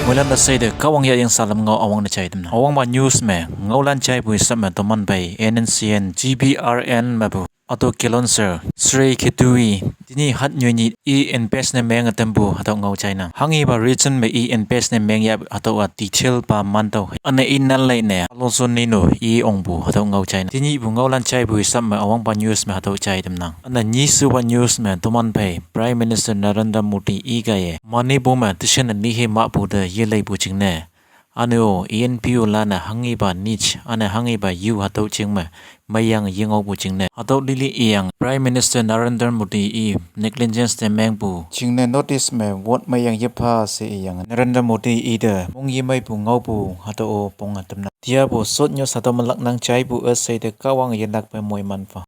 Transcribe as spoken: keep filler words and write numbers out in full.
Moilan üsheite Kahwang yayang salam ngao üwangne jai tamnang. Üwangpa news me ngaolan jaipu isap me toman phei N N C N, G B R N mepu ato Kilonser, Sri Khedui, tenyih hat nyoi nyit i invest ne menge tampu hatüo ngao jainang. Hanghipa region me i invest ne mengya hatüowa detail pa mantüoh. Üne i nanlei ne, Alonso Nino i ongpu hatüo ngao jainang. Tenyihpu ngaolan jaipu isap me üwangpa news me hatüo jai tamnang. Üne nyishepa news me toman phei Prime Minister Narendra Modi i kaiye Manipur me teshinne nihe mahpu te yeleipu jingne, üne-o E N P O lan-e hanghipa niche, üne hanghipa yu hatüo jing me meiyange yengaopu jingne, hatüo lili iyang Prime Minister Narendra Modi i negligence te mengpu jingne notice me vote meiyange yepha she iyange Narendra Modi i te mong yemeipu ngaopu hatüo-o ponge tamnang. Tiapu short news hatüo me laknang. Jaipu üsheite Kahwange yelakpe moiman pha.